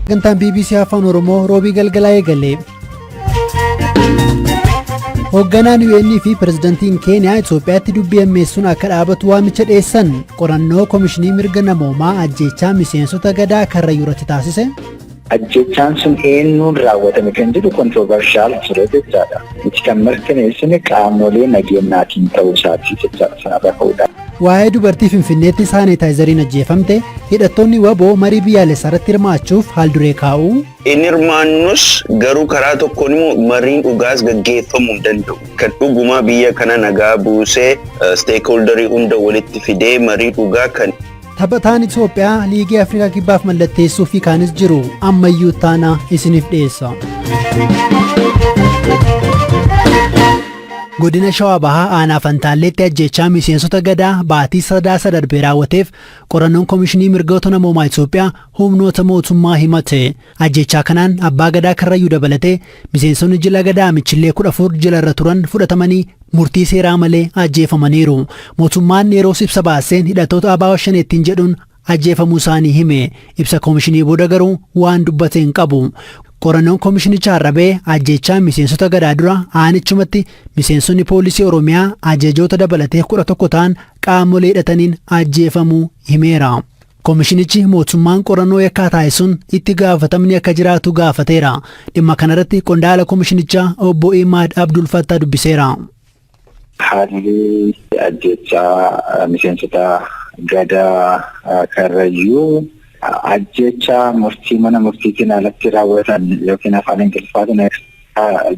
Sagantaan BBC Afaan Oromoo roobii galgalaa eegale. Hoogganaan UN fi pirezidantiin Keeniyaa Itoophiyaatti dubbii hammeessuun akka dhaabatu waamicha dhiyeessan. Qorannoo Komishinii Mirga Namoomaa ajjeechaa miseensota gadaa Karrayyuu irratti taasise. Ajjechaan sun eenyuun raawwatame kan jedhu controversial ture jechaadha. Nuti kan mirkaneessine qaamolee nageenyaatiin ta'uu isaati jechaadha sanarra ka'uudhaan. Waa'ee dubartii Finfinneetti saanitaayizariin ajjeefamte, hidhattoonni wbo marii biyyaalessaa irratti hirmaachuuf haalduree kaa'uu. Hin hirmaannus garuu karaa tokkoon immoo mariin dhugaas gaggeeffamuu hin danda'u. Kan dhugumaa biyya kana nagaa buusee stakeholderii hunda walitti fidee marii dhugaa kan. Taphataan Itoophiyaa Liigii Afrikaa Kibbaaf mallatteessuu fi kaanis jiru ammayyuu taanaa isiniif dhiyeessa. Godina Shawaa Bahaa Aanaa Fantaalleetti ajjeechaa miseensota Gadaa baatii Sadaasa darbe raawwateef qorannoon Komishinii Mirgoota Namoomaa Itoophiyaa humnoota mootummaa himate. Ajjeechaa kanaan Abbaa Gadaa Karrayyuu dabalatee miseensonni jila Gadaa Michillee 14 jila irra turan fudhatamanii murtii seeraa malee ajjeefamaniiru. Mootummaan yeroos ibsa baaseen hidhattoota ABO Shaneettiin jedhuun ajjeefamuu isaanii hime. Ibsa komishinii booda garuu waan dubbate hin qabu. Qorannoon komishinichaa har'a ba'e ajjeechaa miseensota Gadaa dura aanichumatti miseensonni poolisii Oromiyaa ajajoota dabalatee 11 ta'an qaamolee hidhataniin ajjeefamuu himeera. Komishinichi mootummaan qorannoo yakkaa taasisuun itti gaafatamni akka jiraatu gaafateera. Dhimma kanarratti qondaala komishinichaa obbo Imaad Abdul Fattaa dubbiseera. Haalli ajjeechaa miseensota Gadaa Karrayyuu ajjeechaa murtii mana murtiitiin alatti raawwatan yookiin afaan Ingiliffaatiin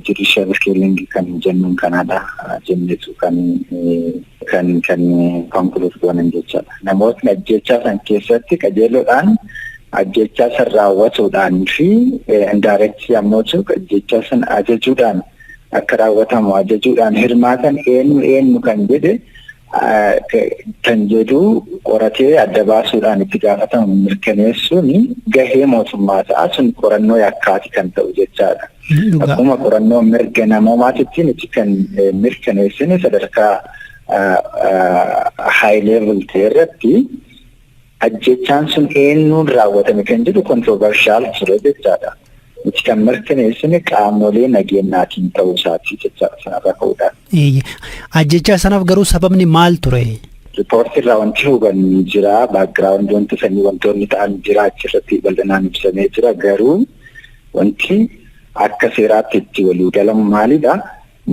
judicial killing kan jennuun kanadha jennetu kan kan kan conclude goonan jechaadha. Namootni ajjeechaa san keessatti qajeeloodhaan ajjeechaa san raawwatuudhaan fi indirectly ammoo ajjeechaa san ajajuudhaan akka raawwatamu ajajuudhaan hirmaatan eenyu eenyu kan jedhe kan jedhu qoratee adda baasuudhaan itti gaafatamu mirkaneessuun gahee mootummaa ta'a. Sun qorannoo yakkaati kan ta'u jechaadha. Akkuma qorannoo mirga namoomaatitti nuti kan mirkaneessine sadarkaa high level ta'e irratti ajjechaan sun eenyuun raawwatame kan jedhu controversial ture jechaadha. Nuti kan mirkaneessine qaamolee nageenyaatiin ta'uu isaati jechaadha sanarra ka'uudhaan. Ajjechaa sanaaf garuu sababni maal ture? Riippoortii irraa wanti hubannu jira. Background wanti sanii wantoonni ta'an jira achirratti bal'inaan ibsamee jira. Garuu wanti akka seeraatti itti walii galamu maalidha?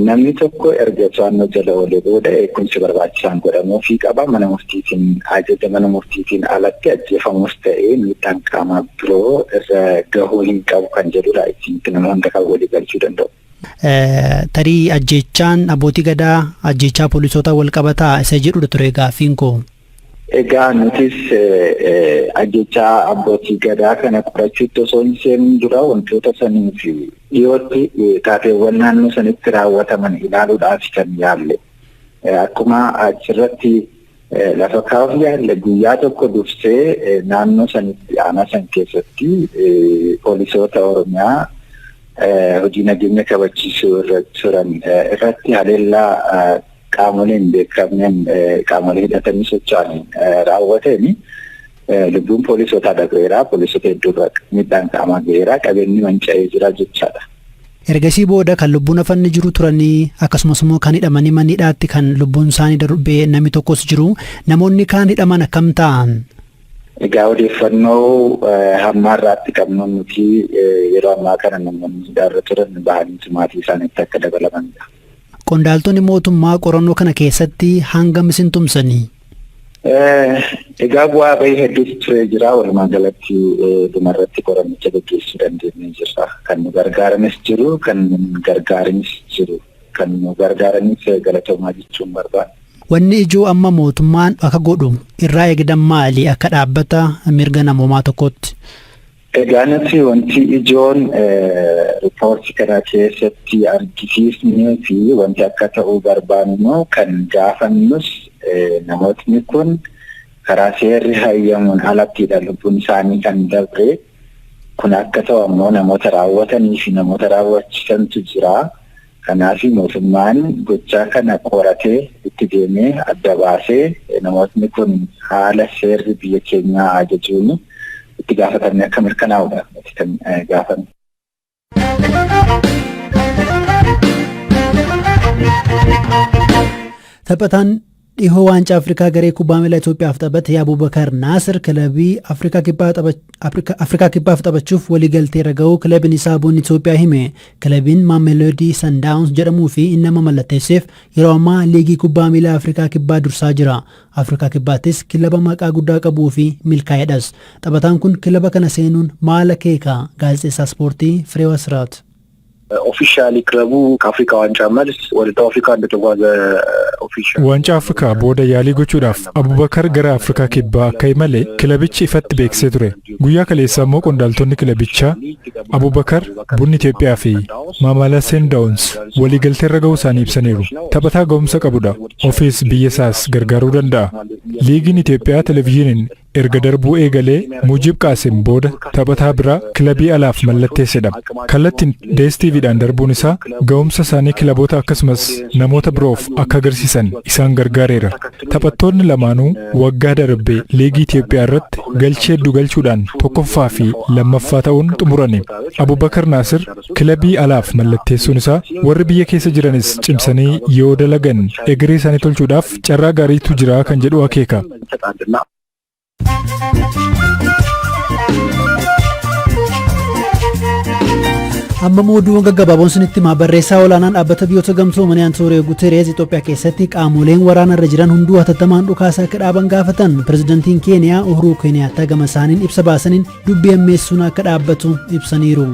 Namni tokko erga to'annoo jala oolee booda eegumsi barbaachisaan godhamuufii qaba. Mana murtiitiin ajaja mana murtiitiin alatti ajjeefamus ta'ee miidhaan qaamaa biroo irra gahuu hin qabu kan jedhudha ittiin nama hunda kan walii galchuu danda'u. Tarii ajjeechaan abbootii gadaa ajjeechaa poolisoota wal qabataa isa jedhudha ture gaaffiin koo. Egaa nutis ajjechaa abbootii gadaa kana qorachuutti osoo hin seenin dura wantoota sanii fi dhiyootti taateewwan naannoo sanitti raawwataman ilaaluudhaaf kan yaalle. Akkuma achirratti lafa kaa'uuf yaalle guyyaa tokko dursee naannoo sanitti aanaa san keessatti poolisoota Oromiyaa hojii nageenya kabachiisuu irra turan irratti haleellaa qaamolee hin beekamneen qaamolee hidhatanii socho'aniin raawwateen lubbuun poolisootaa dabreera. Poolisoota hedduurra miidhaan qaamaa ga'eera. Qabeenyi manca'ee jira jechaadha. Ergasii booda kan lubbuun hafan ni jiru turanii akkasumas immoo kan hidhamanii mana hidhaatti kan lubbuun isaanii darbee namni tokkos jiru. Namoonni kaan hidhaman akkam ta'an? Egaa odeeffannoo hamma har'aatti qabnu nuti yeroo ammaa kana namoonni hidhaarra turan bahanii maatii isaaniitti akka dabalamanidha. Qondaaltonni mootummaa qorannoo kana keessatti hangam isin tumsanii? Egaa bu'aa bahii hedduutu turee jira. Walumaa galatti dhumarratti qorannicha gaggeessuu dandeenyee jirra. Kan nu gargaaranis jiru, kan nu gargaaranis jiru. Kan nu gargaaranis galatoomaa jechuun barbaada. Wanni ijoo amma mootummaan akka godhu irraa eegdan maali akka dhaabbata mirga namoomaa tokkootti? Egaa nuti wanti ijoon riippoortii kana keessatti argisiisnee fi wanti akka ta'uu barbaannu kan gaafannus namootni kun karaa seerri hayyamuun alattidha lubbuun isaanii kan dabre. Kun akka ta'u ammoo namoota raawwatanii fi namoota raawwachiisantu jira. Kanaaf mootummaan gochaa kana qoratee itti deemee adda baasee namootni kun haala seerri biyya keenyaa ajajuun Itti gaafatamni akka mirkanaa'udha kan gaafannu. Taphataan dhihoo waancaa Afrikaa garee kubbaa miilaa Itoophiyaaf taphate Abubakar Naasir kilabii Afrikaa Kibbaaf taphachuuf waliigaltee irra gahuu kilabiin isaa Bunni Itoophiyaa hime. Kilabiin Mamelodi Sundowns jedhamuu fi inni nama mallatteesseef yeroo ammaa liigii kubbaa miilaa Afrikaa Kibbaa dursaa jira. Afrikaa Kibbaattis kilaba maqaa guddaa qabuu fi milkaa'edhas. Taphataan kun kilaba kana seenuun maal akeeka? Gaazexeessaa ispoortii Fireew Asiraat. Officially ክለቡ ከአፍሪካ ዋንጫ መልስ ወደ ደቡብ አፍሪካ እንደተጓዘ official Waancaa Afrikaa booda yaalii gochuudhaaf Abubakar gara Afrikaa Kibbaa akka imale kilabichi ifatti beeksisee ture. Guyyaa kaleessaa immoo qondaaltonni kilabichaa Abubakar, Bunni Itoophiyaa fi Mamelodi Sundowns waliigaltee irra gahuu isaanii ibsaniiru. Taphataa ga'umsa qabudha. Ofiis biyya isaas gargaaruu danda'a. Liigiin Itoophiyaa televezyiiniin erga darbuu eegalee Mujib Qaasim booda taphataa biraa kilabii alaaf mallatteessedha. Kallattiin DSTVdhaan darbuun isaa ga'umsa isaanii kilaboota akkasumas namoota biroof akka agarsiisan isaan gargaareera. Taphattoonni lamaanuu waggaa darbe liigii Itoophiyaa irratti galchii hedduu galchuudhaan tokkoffaa fi lammaffaa ta'uun xumurani. Abubakar Naasir kilabii alaaf mallatteessuun isaa warri biyya keessa jiranis cimsanii yoo dalagan egeree isaanii tolchuudhaaf carraa gaariitu jira kan jedhu akeeka. Amma oduuwwan gaggabaaboon sinitti himaa. Barreessaa olaanaan Dhaabbata Biyyoota Gamtoomanii Antooniyoo Guterees Itoophiyaa keessatti qaamoleen waraana irra jiran hunduu hatattamaan dhukaasa akka dhaaban gaafatan. Pirezidantiin Keeniyaa Uhuruu Keeniyaattaa gama isaaniin ibsa baasaniin dubbii hammeessuun akka dhaabbatu ibsaniiru.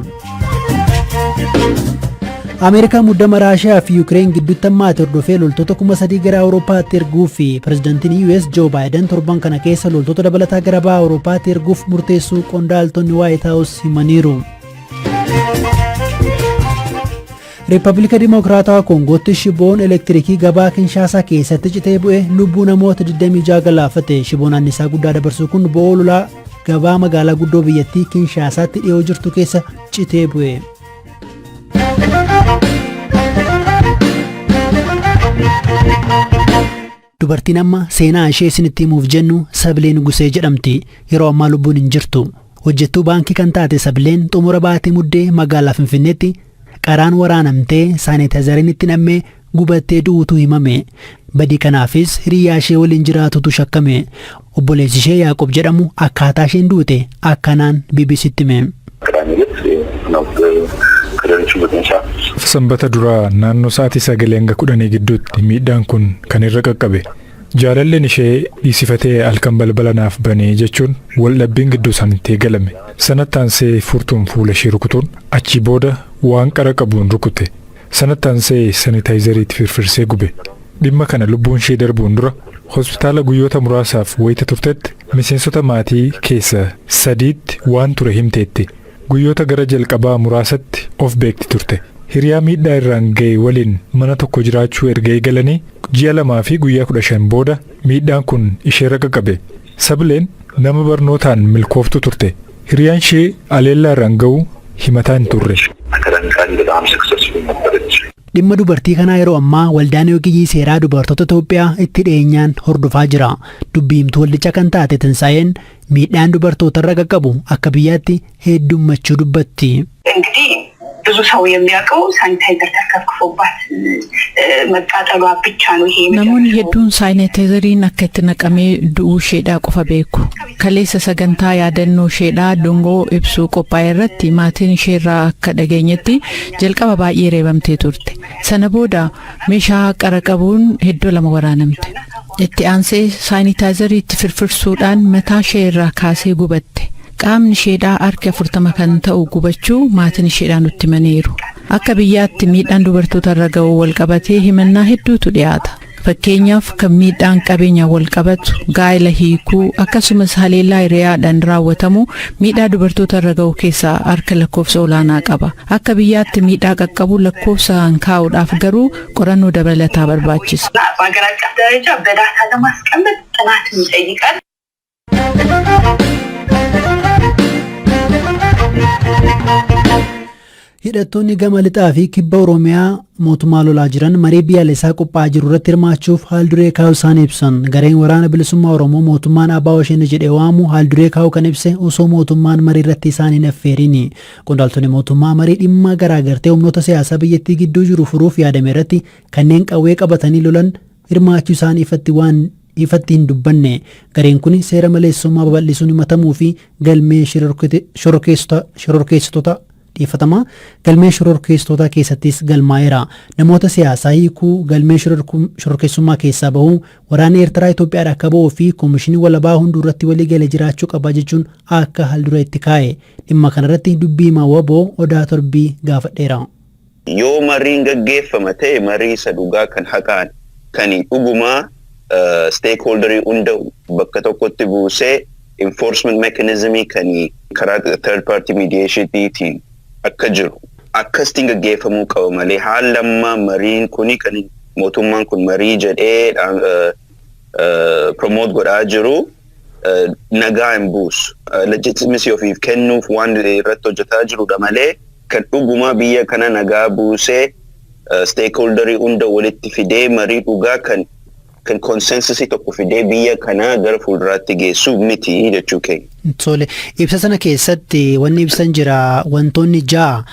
Ameerikaan muddama Raashiyaa fi Yuukireen gidduutti hammaate hordofee loltoota 3,000 gara Awurooppaatti erguu fi pirezidantiin US Joe Biden torban kana keessa loltoota dabalataa gara baha Awurooppaatti erguuf murteessuu qondaaltonni White House himaniiru. Riippaabilika Dimokiraatawaa Koongootti shiboon elektirikii gabaa Kinshaasaa keessatti citee bu'e lubbuu namoota 26 galaafate. Shiboon annisaa guddaa dabarsu kun bo'oo lolaa gabaa magaalaa guddoo biyyattii Kinshaasaatti dhiyoo jirtu keessa citee bu'e. Dubartiin amma seenaa ishee isinitti himuuf jennu Sabilee Nugusee jedhamti. Yeroo ammaa lubbuun hin jirtu. Hojjettuu baankii kan taate Sabileen xumura baatii Muddee magaalaa Finfinneetti qaraan waraanamtee saanitaayizariin itti nammee gubattee du'uutu himame. Badii kanaafis hiriyaa ishee waliin jiraatutu shakkame. Obboleessi ishee Yaaqoob jedhamu akkaataa isheen duute akkanaan BBCtti hime. ቅዳሜ ዕለት ነው ከሌሊቱ 9 ሰዓት Sanbata duraa naannoo sa'aatii 9 hanga 10 gidduutti miidhaan kun kan irra qaqqabe. Jaalalleen ishee dhiisifatee halkan balbala naaf banee jechuun wal dhabbiin gidduu isaaniitti eegalame. Sanatti aansee furtuun fuula ishee rukutuun achi booda waan qara qabuun rukute. Sanatti aansee sanitaayizariitti firfirsee gube. Dhimma kana lubbuun ishee darbuun dura hospitaala guyyoota muraasaaf wayita turtetti miseensota maatii keessa sadiitti waan ture himteetti. Guyyoota gara jalqabaa muraasatti of beekti turte. Hiriyaa miidhaa irraan ga'e waliin mana tokko jiraachuu erga eegalanii ji'a 2 fi guyyaa 15 booda miidhaan kun isheerra qaqqabe. Sabileen nama barnootaan milkooftu turte. Hiriyaan ishee aleellaa irraan ga'uu himataa hin turre. Academically በጣም successful ነበረች። Dhimma dubartii kanaa yeroo ammaa waldaan ogeeyyii seeraa dubartoota Itoophiyaa itti dhiyeenyaan hordofaa jira. Dubbii himtuu waldichaa kan taate Tinsaa'een miidhaan dubartoota irra qaqqabu akka biyyaatti heddummachuu dubbatti. እንግዲህ ብዙ ሰው የሚያውቀው ሳኒታይዘር ተርከፍክፎባት መቃጠሏ ብቻ ነው። ይሄ Namoonni hedduun saanitaayizariin akka itti naqamee du'uu isheedhaa qofa beeku. Kaleessa sagantaa yaadannoo isheedhaa dungoo ibsuu qophaa'e irratti maatiin isheerraa akka dhageenyetti jalqaba baay'ee reebamtee turte. Sana booda meeshaa qara qabuun iddoo lama waraanamte. Itti aansee saanitaayizarii itti firfirsuudhaan mataa ishee irraa kaasee gubatte. Qaamni isheedhaa harki 40 kan ta'u gubachuu maatiin isheedhaa nutti himaniiru. Akka biyyaatti miidhaan dubartoota irra ga'u wal qabatee himannaa hedduutu dhiyaata. Fakkeenyaaf kan miidhaan qabeenyaan wal qabatu, gaa'ela hiikuu, akkasumas haleellaa hiriyaadhaan raawwatamu miidhaa dubartoota irra ga'u keessaa harka lakkoofsa olaanaa qaba. Akka biyyaatti miidhaa qaqqabu lakkoofsaan kaa'uudhaaf garuu qorannoo dabalataa barbaachisa. በሀገር አቀፍ ደረጃ በዳታ ለማስቀመጥ ጥናትም ይጠይቃል። Hidhattoonni gama lixaa fi kibba Oromiyaa mootummaa lolaa jiran marii biyyaalessaa qophaa'aa jiru irratti hirmaachuuf haal duree kaa'uu isaanii ibsan. Gareen Waraana Bilisummaa Oromoo mootummaan ABO Shanee jedhee waamu haal duree kaa'uu kan ibse osoo mootummaan marii irratti isaan hin affeerini. Qondaaltonni mootummaa marii dhimma garaagartee humnoota siyaasaa biyyattii gidduu jiru furuuf yaadame irratti kanneen qawwee qabatanii lolan hirmaachuu isaanii ifatti waan ifatti hin dubbanne. Gareen kun seera maleessummaa babal'isuun himatamuu fi galmee shororkeessitoota, dhiifama, galmee shororkeessitoota keessattis galmaa'eera. Namoota siyaasaa hiikuu, galmee shororkeessummaa keessaa bahuu, waraanni Eertiraa Itoophiyaadha akka bahuu fi koomishinii walabaa hunduu irratti walii galee jiraachuu qaba jechuun akka haal-duree itti kaa'e. Dhimma kanarratti dubbii himaa WBO Odaa Torbii gaafadheera. Yoo mariin gaggeeffama ta'e, marii isa dhugaa kan haqaan kan dhugumaa stakeholderii hunda bakka tokkotti buusee, enforcement mechanismii kan karaa third party mediationiitiin akka jiru akkasitiin gaggeeffamuu qaba malee, haala ammaa mariin kuni kan mootummaan kun marii jedhee promote godhaa jiru nagaa hin buusu. Legitimacy ofiif kennuuf waan irratti hojjetaa jirudha malee, kan dhugumaa biyya kana nagaa buusee, stakeholderii hunda walitti fidee, marii dhugaa kan consensusii tokko fidee biyya kana gara fuulduraatti geessu miti jechuu keenya. Tole, ibsa sana keessatti wanni ibsan jira, wantoonni 6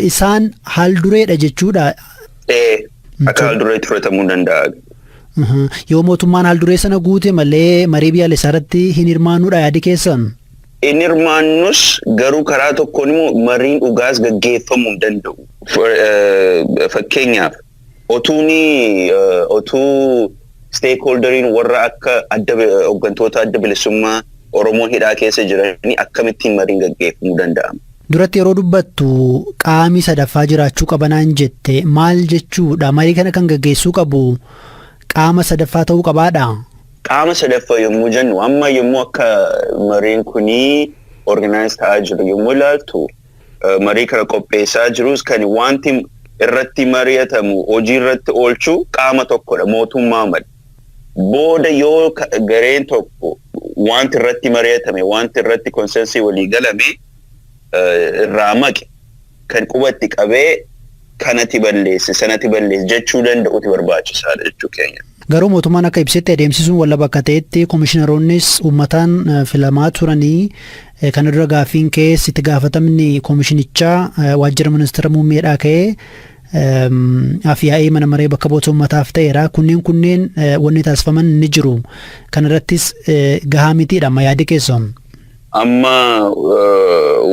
isaan haal dureedha jechuudha. Ee, akka haal dureetti fudhatamuu danda'a. Yoo mootummaan haal duree sana guute malee marii biyyaalessaa irratti hin hirmaannuudha yaadi keessan? Hin hirmaannus, garuu karaa tokkoon immoo mariin dhugaas gaggeeffamuu hin danda'u. Fakkeenyaaf, otuu stakeholderiin warra akka adda hooggantoota Adda Bilisummaa Oromoo hidhaa keessa jiranii akkamittiin mariin gaggeeffamuu danda'ama? Duratti yeroo dubbattu qaamii sadaffaa jiraachuu qabanaan jette, maal jechuudha? Marii kana kan gaggeessuu qabu qaama sadaffaa ta'uu qabaadha? Qaama sadaffaa yommuu jennu, amma yommuu akka mariin kunii organize ta'aa jiru yommuu ilaaltu, marii kana qopheessaa jirus kan wanti irratti mari'atamu hojii irratti oolchuu qaama tokkodha, mootummaa mali. Booda yoo gareen tokko wanti irratti mari'atame, wanti irratti consensusii walii galame irraa maqe, kan qubatti qabee kanatti balleesse, sanatti balleesse jechuu danda'uti barbaachisaadha jechuu keenya. Garuu mootummaan akka ibsetti adeemsisuun wallaba akka ta'etti, koomishiinaroonnis uummataan filamaa turanii, kana dura gaaffiin ka'ee itti gaafatamni koomishinichaa waajjira ministeera muummeedhaa ka'ee afyaa'ii mana maree bakka bu'oota uummataaf ta'eera. Kunneen wanni taasifaman ni jiru. Kana irrattis gahaa mitiidha amma yaadi keessan. Amma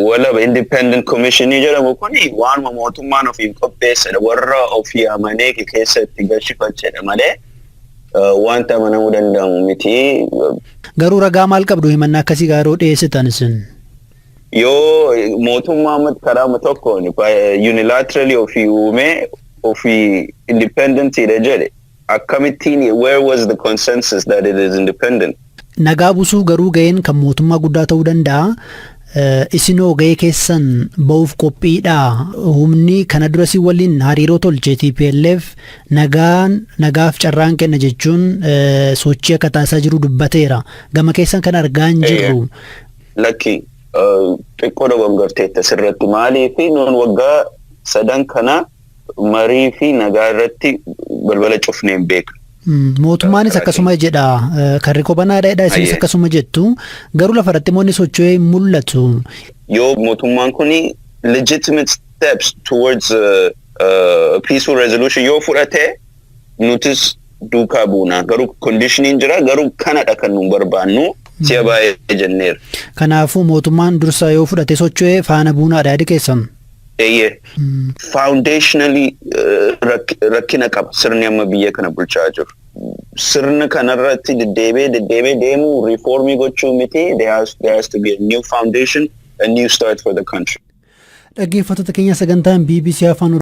walaba independent commissionii jedhamu kuni waanuma mootummaan ofiif qopheessedha. Warra ofii amanee keessatti galchifachedha malee wanta amanamuu danda'amu miti. Garuu ragaa maal qabdu himannaa akkasii garuu dhiyeessitan isin? Yoo mootummaa karaa tokkoon unilaterally ofii uumee ofii independentidha jedhe, akkamittiin, where was the consensus that it is independent? Nagaa buusuu garuu ga'een kan mootummaa guddaa ta'uu danda'a. Isinoo ga'ee keessan ba'uuf qophiidha? Humni kana dura si waliin hariiroo tolche TPLF nagaan nagaaf carraan kenna jechuun sochii akka taasisaa jiru dubbateera. Gama keessan kan argaa hin jirru. Lakki, xiqqoo dogongarteetta sirratti. Maalii fi nuun waggaa 3 kana marii fi nagaa irratti balbala cufnee hin beeknu. Mootummaanis akkasuma jedha, karri kobanaadha, isinis akkasuma jettu, garuu lafarratti immoo inni socho'ee hin mul'atu. Yoo mootummaan kun legitimate steps towards peaceful resolution yoo fudhate, nutis duukaa buuna. Garuu conditioniin jira, garuu kanadha kan nu barbaannu si'a baay'ee jenneera. Kanaafuu mootummaan dursa yoo fudhate socho'ee faana buunaadha yaadi keessan. Eeyyee. Foundationally rakkina qaba sirni amma biyya kana bulchaa jiru. Sirna kanarratti deddeebi'ee deddeebi'ee deemuu, reformii gochuu miti. There has to be a new foundation, a new start for the country. Dhaggeeffattoota keenya, sagantaan BBC Afaan